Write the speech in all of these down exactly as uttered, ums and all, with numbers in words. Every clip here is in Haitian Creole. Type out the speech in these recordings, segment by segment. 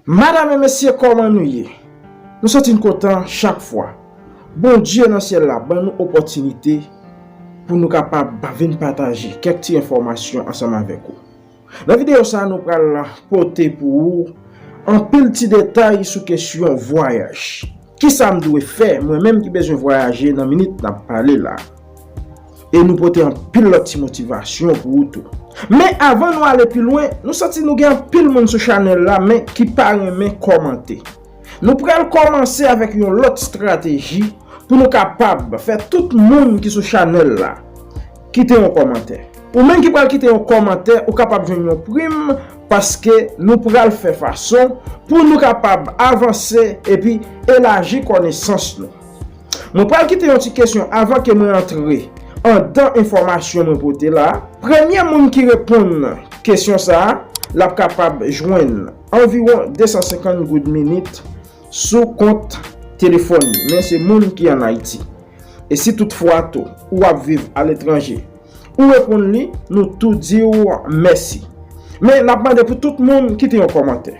Madam e mesye, kòman nou ye? Nou santi n kontan chak fwa Bondye nan syèl la ban nou opòtinite pou nou kapab vin pataje kèk ti enfòmasyon ansanm avèk ou. Nan videyo sa a, nou pral pote pou ou anpil ti detay sou kesyon vwayaj. Kisa m dwe fè, mwen menm ki bezwen vwayaje nan minit n ap pale la? E nou pote anpil lòt ti motivasyon pou ou tou. Men avan nou ale pi lwen, nou santi nou gen anpil moun sou chanèl la, men ki pa renmen kòmante. Nou pral kòmanse avèk yon lòt estrateji pou nou kapab fè tout moun ki sou chanèl la kite yon kòmantè. Ou menm ki pral kite yon kòmantè, ou kapab jwenn yon prim, paske nou pral fè fason pou nou kapab avanse epi elaji konesans nou. Mwen pral kite yon ti kesyon avan ke mwen antre andan enfòmasyon mwen pote la. Premye moun ki reponn kesyon sa a, l ap kapab jwenn anviwon de san senkant goud minit sou kont telefòn li, men se moun ki ann Ayiti. E si toutfwa tou ou ap viv aletranje, ou reponn li, nou tou di w mèsi. Men n ap mande pou tout moun kite yon kòmantè.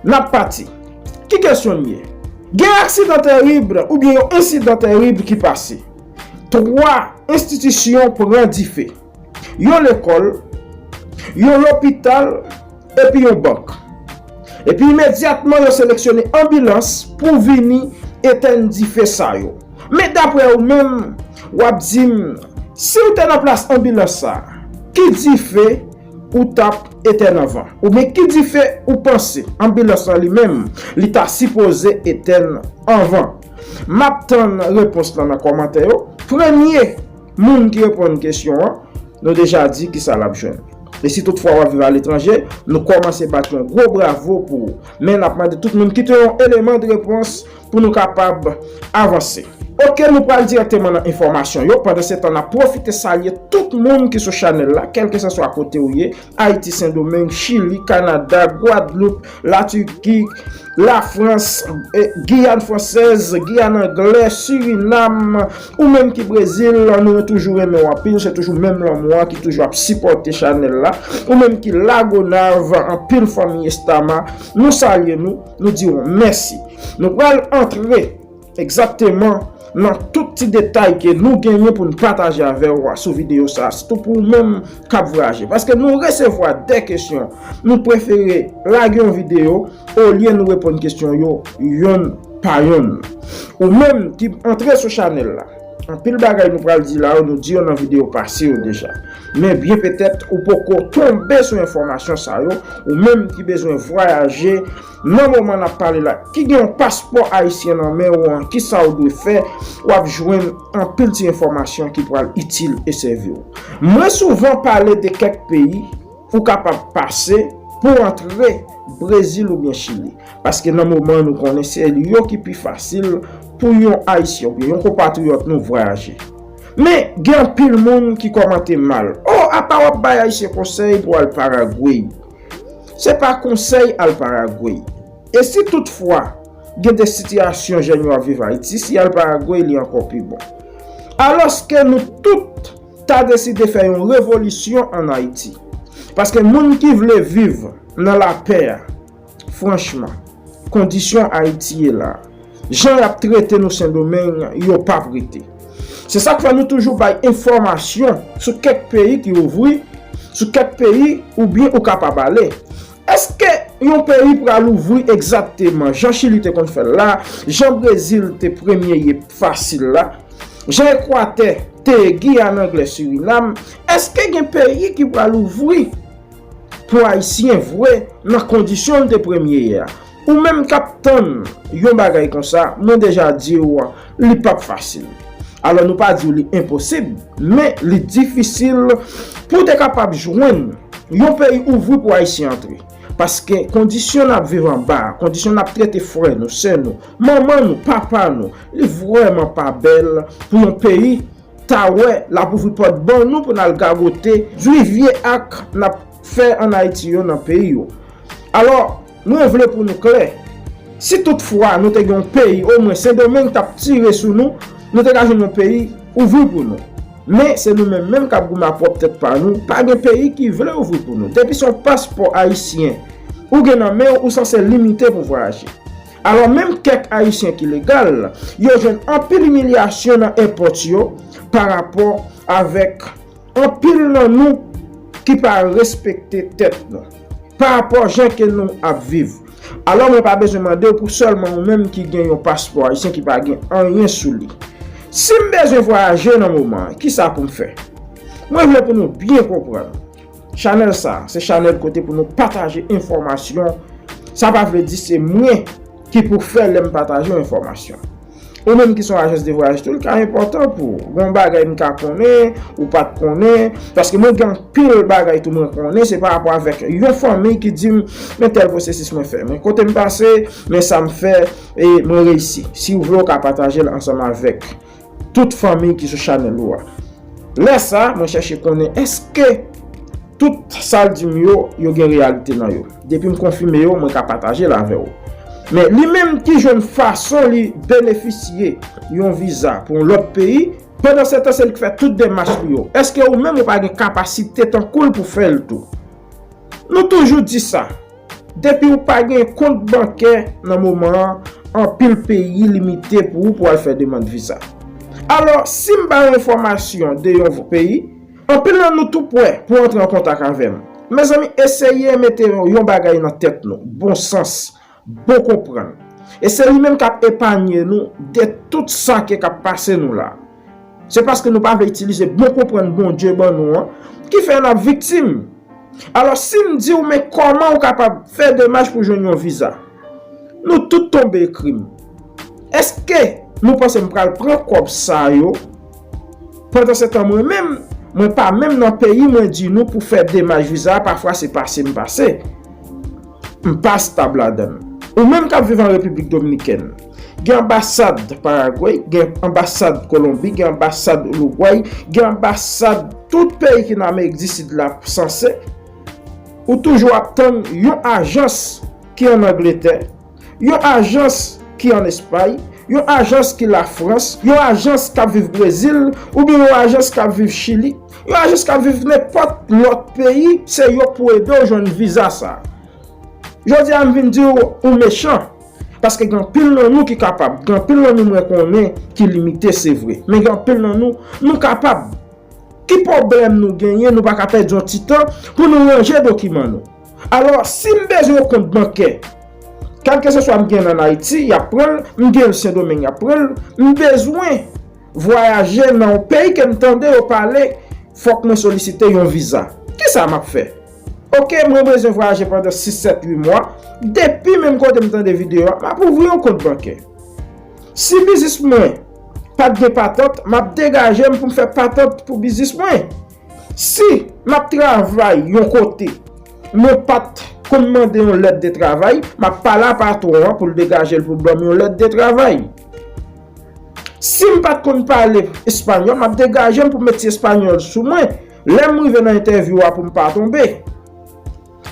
N ap pati. Ki kesyon l ye? Gen aksidan terib oubyen yon ensidan terib ki pase. Twa enstitisyon pran dife. Yon lekòl, yon lopital, epi yon bank. Epi imedyatman yo seleksyone anbilans pou vini etèn dife sa yo. Men daprè ou menm, w ap di m, si w te nan plas anbilans sa a, ki dife ou t ap etèn anvan? Oubyen ki dife ou panse anbilans lan li menm, li ta sipoze etèn anvan? M ap tann repons lan nan kòmantè yo. Premye moun ki reponn kesyon an, nou deja di kisa l ap jwenn. E si toutfwa w ap viv aletranje, nou kòmanse bat yon gwo bravo pou ou. Men n ap mande tout moun kite yon eleman de repons pou nou kapab avanse. Oke, nou pral dirèkteman nan enfòmasyon yo. Pandan se tan, n ap pwofite salye tout moun ki sou chanèl la, kèlkeswa kote w ye, Ayiti, Sendomeng, Chili, Kanada, Gwadloup, Latiki, Lafrans, eh, Giyàn Fransèz, Giyàn Anglè, Sirinam, ou menm ki Brezil, nou toujou renmen w anpil, se toujou menm lanmou an ki toujou ap sipòte chanèl la. Ou menm ki Lagonav, anpil fanmi Estama, nou salye nou, nou di w mèsi. Nou pral antre egzakteman nan tout ti detay ke nou genyen pou n pataje avè w sou videyo sa a. Sitou pou ou menm k ap vwayaje. Paske nou resevwa de kesyon, nou prefere lage yon videyo olye nou reponn kesyon yo yonn pa yonn. Ou menm ki antre sou chanèl la, anpil bagay nou pral di la yo, nou di yo nan videyo pase yo deja. Men byen petèt ou poko tonbe sou enfòmasyon sa yo, ou menm ki bezwen vwayaje nan moman n ap pale la, ki gen yon paspò ayisyen nan men w an, kisa w dwe fè, w ap jwenn anpil ti enfòmasyon ki pral itil e sèvi w. Mwen souvan pale de kèk peyi ou kapab pase pou w antre Brezil oubyen Chili. Paske nan moman an nou konnen se yo ki pi fasil pou yon Ayisyen oubyen yon konpatriyòt nou vwayaje. Men, gen anpil moun ki kòmante mal. O, apa w ap bay Ayisyen konsèy pou al Paragwe? Se pa konsèy al Paragwe. E si toutfwa gen de sitiyasyon jèn yo ap viv Ayiti, si y al Paragwe, li ankò pi bon. Alòske nou tout ta deside fè yon revolisyon ann Ayiti. Paske moun ki vle viv nan lapè a, franchman, kondisyon Ayiti ye la, jan y ap trete nou Sendomeng, yo p ap rete. Se sa k fè nou toujou bay enfòmasyon sou kèk peyi ki ouvri, sou kèk peyi oubyen ou kapab ale. Èske yon peyi pral ouvri egzakteman jan Chili te konn fè l la, jan Brezil te premye ye fasil la, jan Ekwatè te ye, Giyàn Anglè, Sirinam? Èske gen peyi ki pral ouvri pou Ayisyen vre nan kondisyon l te premye ye a? Ou menm k ap tann yon bagay konsa, mwen deja di w, li p ap fasil. Alò, nou pa di w li enposib, men li difisil pou w te kapab jwenn yon peyi ouvri pou Ayisyen antre. Paske kondisyon n ap viv anba a, kondisyon n ap trete frè nou, sè nou, manman nou, papa nou, li vrèman pa bèl pou yon peyi ta wè l ap ouvri pòt ban nou pou n al gagote vye vye ak n ap fè ann Ayiti yo nan peyi yo. Alò, mwen vle pou nou klè. Si toutfwa nou te gen yon peyi, omwen Sendomeng t ap tire sou nou, nou te ka jwenn yon peyi ouvri pou nou. Men, se nou menm menm k ap goumen ak pwòp tèt pa nou, pa gen peyi ki vle ouvri pou nou. Depi se yon paspò ayisyen ou gen nan men w, ou sanse limite pou vwayaje. Alò, menm kèk Ayisyen ki legal, yo jwenn anpil imilyasyon nan èpòt yo pa rapò avèk anpil nan nou ki pa respekte tèt nou pa rapò jan ke nou ap viv. Alò, mwen pa bezwen mande w pou sèlman ou menm ki gen yon paspò ayisyen ki pa gen anyen sou li. Si m bezwen vwayaje nan moman an, kisa pou m fè? Mwen vle pou nou byen konprann. Chanèl sa, se chanèl kote pou nou pataje enfòmasyon. Sa pa vle di se mwen ki pou fè lè m pataje yon enfòmasyon. Ou menm ki se yon ajans de vwayaj tou, li ka enpòtan pou ou. Gon bagay m ka konnen, ou pa t konnen, paske mwen gen anpil bagay tou mwen konnen, se pa rapò avèk yon fanmi ki di m, men tèl pwosesis mwen fè, men kote m pase, men sa m fè, e mwen reyisi. Si w vle, w ka pataje l ansanm avèk tout fanmi ki sou chanèl ou a. Lè sa, mwen chèche konnen èske tout sa l di m yo, yo gen reyalite nan yo. Depi m konfime yo, mwen ka pataje l avè w. Men li menm ki jwenn fason li benefisye yon viza pou yon lòt peyi, pandan se tan se li k fè tout demach li yo. Èske ou menm ou pa gen kapasite tankou l pou fè l tou? Nou toujou di sa. Depi ou pa gen kont bankè nan moman an, anpil peyi limite pou ou pou al fè demann viza. Alò, si m ba yon enfòmasyon de yon peyi, anpil nan nou tou pwè pou antre an kontak avè m. Mezanmi, eseye mete yon bagay nan tèt nou, bon sans, bon konprann. E se li menm k ap epanye nou de tout sa ke k ap pase nou la. Se paske nou pa vle itilize bon konprann Bondye ban nou an, ki fè n ap viktim. Alò, si m di w, men kòman w kapab fè demach pou jwenn yon viza? Nou tout tonbe ekri m. Èske nou panse m pral pran kòb sa yo? Pandan se tan, mwen menm, mwen pa menm nan peyi mwen di nou pou fè demach viza a, pafwa se pase m pase. M pa stab ladan l. Ou menm k ap viv an Repiblik Dominikèn, gen anbasad Paragwe, gen anbasad Kolonbi, gen anbasad Oligway, gen anbasad tout peyi ki nan Amerik di Sid la sanse. Ou toujou ap tann yon ajans ki ann Angletè, yon ajans ki ann Espay, yon ajans ki Lafrans, yon ajans k ap viv Brezil, oubyen yon ajans k ap viv Chili, yon ajans k ap viv nenpòt lòt peyi, se yo pou ede w jwenn viza sa a. Jodi a, m vin di w ou mechan, paske gen anpil nan nou ki kapab, gen anpil nan nou mwen konnen ki limite, se vre, men gen anpil nan nou, nou kapab. Ki pwoblèm nou genyen, nou pa ka pèdi yon ti tan pou nou ranje dokiman nou? Alò, si m bezwen yon kont bankè, kèlkeseswa m gen l ann Ayiti, y ap pran l, m gen l Sendomeng, y ap pran l, m bezwen vwayaje nan yon peyi ke m tande yo pale, fòk mwen solisite yon viza. Kisa m ap fè? Oke, mwen bezwen vwayaje pandan sis, sèt, uit mwa. Depi menm kote m tande videyo a, m ap ouvri yon kont bankè. Si biznis mwen pa t gen patant, m ap degaje m pou m fè patant pou biznis mwen. Si m ap travay yon kote, mwen pa t konn mande yon lèt de travay, m ap pale a patwon an pou l degaje l pou l ban m yon lèt de travay. Si m pa t konn pale espanyòl, m ap degaje m pou m met ti espanyòl sou mwen. Lè m rive nan entèvyou a pou m pa tonbe.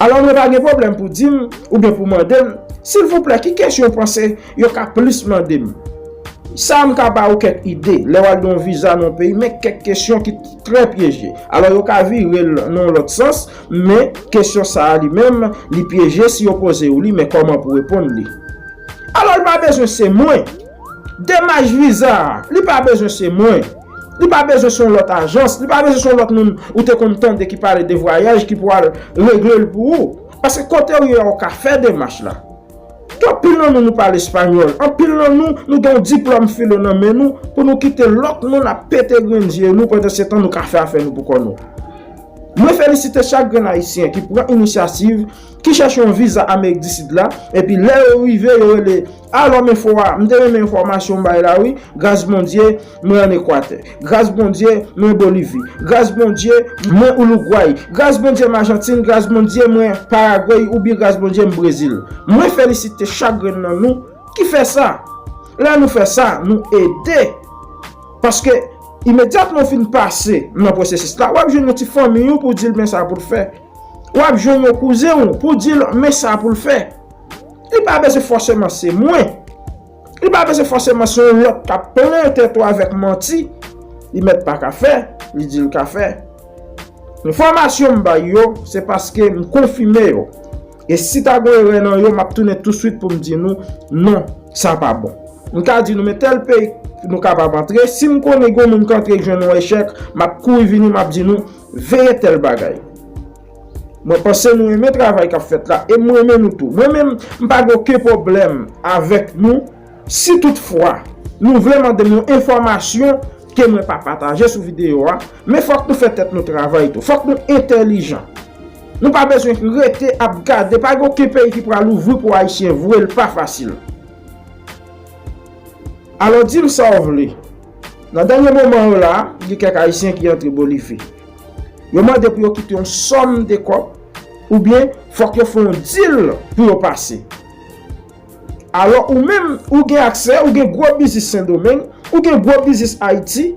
Alò, mwen pa gen pwoblèm pou di m, oubyen pou mande m, silvouplè, ki kesyon w panse yo ka plis mande m? Sa a m ka ba ou kèk ide. Lè w al nan yon viza nan yon peyi, men kèk kesyon ki trè pyeje. Alò, yo ka vire l nan yon lòt sans, men kesyon sa a li menm, li pyeje si yo poze w li, men kòman pou reponn li? Alò, li pa bezwen se mwen. Demach viza a, li pa bezwen se mwen. Li pa bezwen se yon lòt ajans, li pa bezwen se yon lòt moun ou te konn tande ki pale de vwayaj ki pou al regle l pou ou. Paske kote w ye a, ou ka fè demach la. Gen anpil nan nou, nou pale espanyòl. Anpil nan nou, nou gen yon diplòm filo nan men nou pou nou kite lòt moun ap pete grenn zye nou pandan se tan nou ka fè afè nou pou kò nou. Mwen felisite chak grenn Ayisyen ki pran inisyativ, ki chèche yon viza Amerik di Sid la, epi lè yo rive, yo rele, alò m enfo a, m te renmen enfòmasyon w bay la wi, gras Bondye, mwen ann Ekwatè, gras Bondye, mwen Bolivi, gras Bondye, mwen Oligway, gras Bondye m Ajantin, gras Bondye mwen Paragwey, oubyen gras Bondye m Brezil. Mwen felisite chak grenn nan nou ki fè sa. Lè nou fè sa, nou ede. Paske imedyatman w fin pase nan pwosesis la, w ap jwenn yon ti fanmi w pou w di l men sa pou l fè. W ap jwenn yon kouzen w pou w di l men sa pou l fè. Li pa bezwen fòseman se mwen. Li pa bezwen fòseman se yon lòt k ap plen tèt ou avèk manti. Li mèt pa ka fè, li di l ka fè. Enfòmasyon m bay yo, se paske m konfime yo. E si ta gen erè nan yo, m ap tounen touswit pou m di nou, non, sa pa bon. M ka di nou, men tèl peyi nou kapab antre. Si m konnen gen moun k antre k jwenn yon echèk, m ap kouri vini, m ap di nou, veye tèl bagay. Mwen panse nou renmen travay k ap fèt la, e m renmen nou tou. Mwen menm, m pa gen okenn pwoblèm avèk nou. Si toutfwa nou vle mande m yon enfòmasyon ke mwen pa pataje sou videyo a, men fòk nou fè tèt nou travay tou. Fòk nou entèlijan. Nou pa bezwen rete ap gade, pa gen okenn peyi ki pral ouvri pou Ayisyen vre, l pa fasil. Alò, di m sa w vle. Nan dènye moman yo la, gen kèk Ayisyen ki antre Bolivi. Yo mande pou yo kite yon sòm de kòb, oubyen fòk yo fè yon dil pou yo pase. Alò, ou menm, ou gen aksè, ou gen gwo biznis Sendomeng, ou gen gwo biznis Ayiti,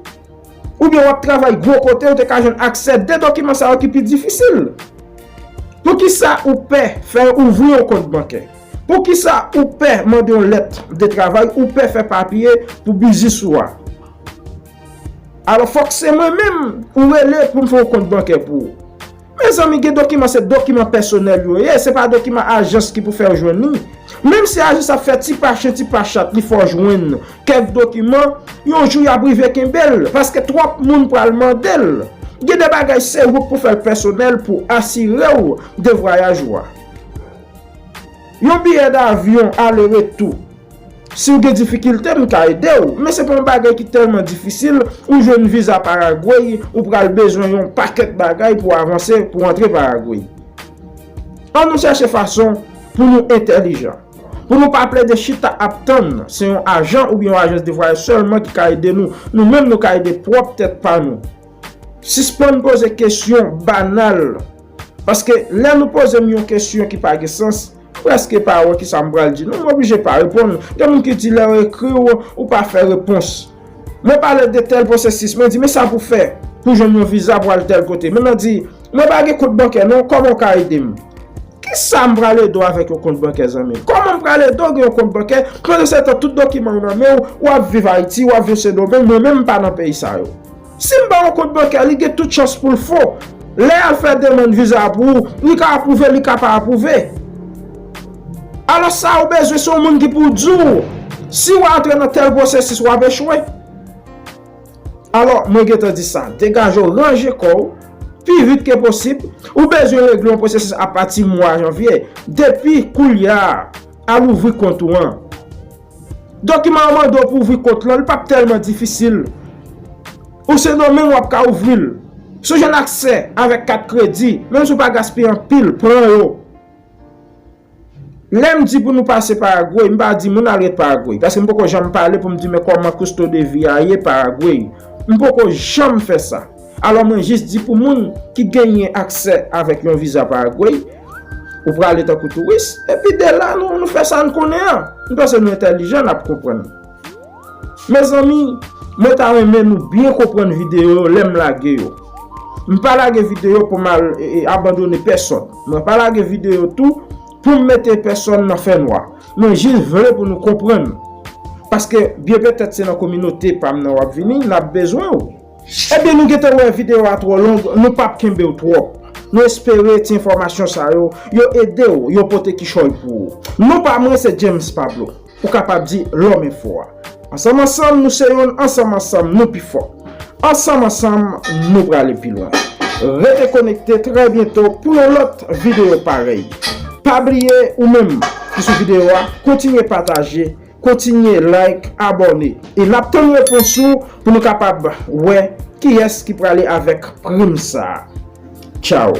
oubyen w ap travay gwo kote, ou te ka jwenn aksè de dokiman sa yo ki pi difisil. Poukisa ou pè fè ouvri yon kont bankè? Poukisa ou pè mande yon lèt de travay, ou pè fè papye pou biznis ou a? Alò, fòk se mwen menm ou rele pou m fè yon kont bankè pou ou. Mezanmi, gen dokiman, se dokiman pèsonèl yo ye, se pa dokiman ajans ki pou fè w jwenn li. Menm si ajans ap fè ti pa chen, ti pa chat, li fè w jwenn kèk dokiman, yon jou y ap rive kenbe l, paske twòp moun pral mande l. Gen de bagay se ou k pou fè l pèsonèl pou asire w de vwayaj ou a. Yon biyè davyon ale retou. Si w gen difikilte, m ka ede w, men se pa yon bagay ki tèlman difisil, ou jwenn viza Paragway, ou pral bezwen yon pakèt bagay pou avanse, pou antre Paragway. An nou chèche fason pou nou entèlijan. Pou nou pa plede chita ap tann, se yon ajan oubyen yon ajans de vwayaj sèlman ki ka ede nou. Nou menm nou ka ede pwòp tèt pa nou. Sispann poze kesyon banal. Paske lè nou poze m yon kesyon ki pa gen sans, m prèske pa wè kisa m pral di. Non, m oblije pa reponn. Gen moun ki di lè yo ekri w, ou pa fè repons. Mwen pale de tèl pwosesis, mwen di, men sa pou fè pou jwenn yon viza pou al tèl kote. Men nan di, mwen pa gen kont bankè non, kòman w ka ede m? Kisa m pral ede w avèk yon kont bankè, zanmi m? Kòman m pral ede w gen yon kont bankè? Pandan se tan, tout dokiman yo nan men w, w ap viv Ayiti, w ap viv Sendomeng, mwen menm m pa nan peyi sa yo. Si m ba w yon kont bankè, li gen tout chans pou l fo. Lè y al fè demann viza pou ou, li ka apwouve, li ka pa apwouve. Alò, sa ou bezwen, se yon moun ki pou di w, si w antre nan tèl pwosesis, w ap echwe. Alò, mwen gentan di sa, degaje w, ranje kò w, pi vit ke posib, ou bezwen regle yon pwosesis apati mwa janvye, depi koulye a, al ouvri kont ou an. Dokiman yo mande w pou ouvri kont lan, li p ap tèlman difisil. Ou Sendomeng, w ap ka ouvri l. Si w jwenn aksè avèk kat kredi, menm si w pa gaspiye anpil, pran yo. Lè m di pou nou pase Paragway, m pa di moun al ret Paragway, paske m poko janm pale pou m di men kòman custo de vie a ye Paragway. M poko janm fè sa. Alò mwen jis di pou moun ki genyen aksè avèk yon viza Paragway, ou prale tankou touris, epi de la nou, nou fè sa n konnen an. M panse nou entèlijan, n ap konprann. Mezanmi, mwen ta renmen nou byen konprann videyo yo lè m lage yo. M pa lage videyo pou m al e, e, abandone pèsòn. Mwen pa lage videyo tou pou m mete pèsòn nan fènwa. Mwen jis vle pou nou konprann. Paske byen petèt se nan kominote pa m nan w ap vini, n ap bezwen w. Ebyen nou gentan wè videyo a twò long, nou p ap kenbe w twòp. Nou espere ti enfòmasyon sa yo, yo ede w, yo pote kichòy pou ou. Non pa mwen se James Pablo. Ou kapab di Lòm Enfo a. Ansanm ansanm nou se youn, ansanm ansanm nou pi fò. Ansanm ansanm nou prale pi lwen. Rete konekte trè byento pou yon lòt videyo parèy. Pa bliye ou menm ki sou videyo a, kontinye pataje, kontinye like, abòne. E n ap tann repons ou pou nou kapab wè kiyès ki prale avèk prim sa a. Tchaw.